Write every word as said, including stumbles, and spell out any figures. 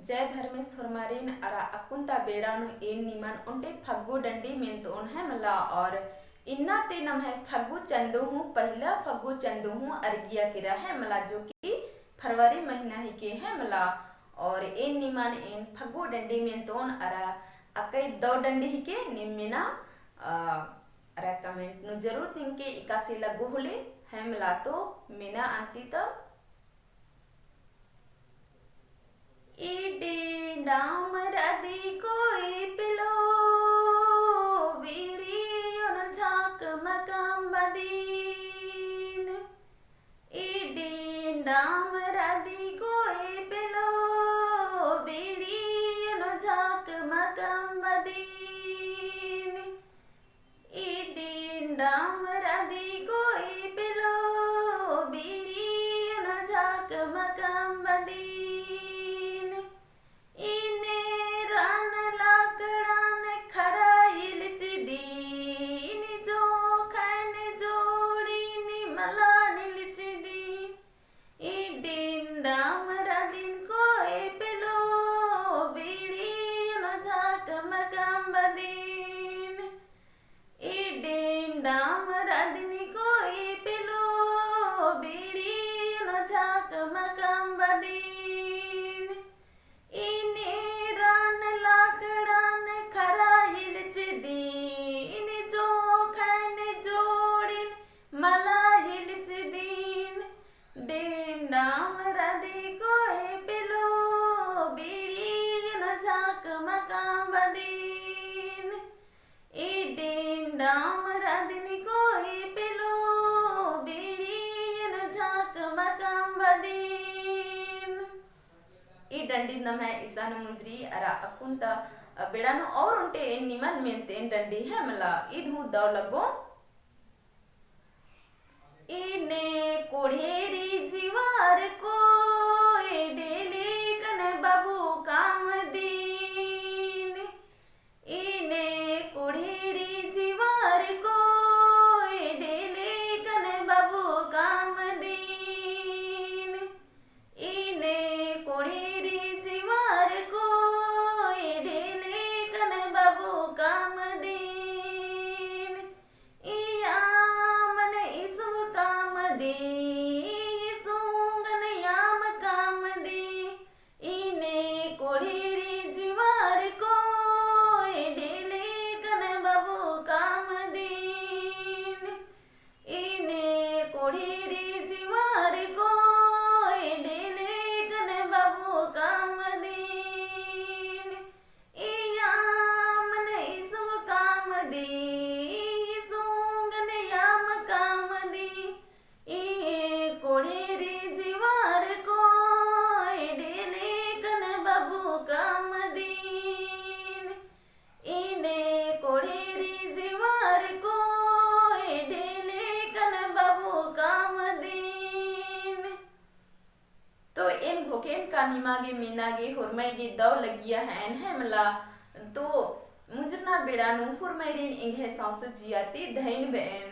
जय धर्मेस होरमारिन। अरा अक्कुन ता बेड़ा नू एन निमन ओन्टे फग्गु डंडी मेन्तोन है मला। और इन्ना ती नम्है फग्गु चंदो हूँ, पहिला फग्गु चंदो हूँ अरगिया केरा है मला, जो कि फरवरी महीना हिके है मला। और एन निमन एन फग्गु डंडी मेन्तोन अरा अकई दौ डंडी हिके निम्मेना, अ, अरा comment नू जरूर तिंके एकासे लग्गो होले है मला। तो मेना अन्ती तब इड्डी डामर अदी कोई पिलो, बीड़ी ओन झाक मकाम बदीन। इड्डी डामर अदी कोई पिलो, बीड़ी ओन झाक मकाम बदीन। इड्डी डामर अदी कोई पिलो, बीड़ी ओन झाक मकाम बदीन। इन्ने रान लाकड़ान खरा इलचिदीन, जोखन जोड़ीन मला निलचिदीन। इड्डी डामर अदिन कोई पिलो, बीड़ी ओन झाक मकाम बदीन। इड्डी डामर अदिन कोई पिलो, बीड़ी ओन झाक मकाम बदीन। इन्ने रान लाकड़ान खरा इलचिदीन, जोखन जोड़ीन मला इलचिदीन। इड्डी डामर अदी कोई पिलो, बीड़ी ओन झाक मकाम बदीन। इड्डी डामर अदिन कोई पिलो, बीड़ी ओन झाक मकाम बदीन। ई डंडी नम्है इसाना मुंजरी अरा अक्कुन ता बेड़ा नू और ओन्टे एन निमन मेन्तेन डंडी है मला। ईद हूँ दौ लग्गो। इन्ने कोढ़ेरी जिवार कोई डेले कन बबू काम दीन। इन्ने कोढ़ेरी जिवार कोई डेले कन बबू काम दीन। इन्ने कोढ़ेरी जिवार कोई डेले कन बबू काम दीन। इयामन इसु काम दी, इसुंगन याम काम दी। इन्ने कोढ़ेरी जिवार कोई डेले कन बबू काम दीन। इन्ने कोढ़ेरी जिवार कोई डेले कन बबू काम दीन। इयामन इसु काम दी, इसुंगन याम काम दी। इन्ने कोढ़ेरी जिवार कोई डेले कन बबू काम दीन। इन्ने कोढ़ेरी जिवार कोई डेले कन बबू काम दीन। तो एन घोखेन का निमा गे, मेना गे, होरमई गे दौ लगिया है एन है मला। तो मुंजरना बेड़ा नू होरमईरिन एंग्है सौंसे जिया ती धैन बअन।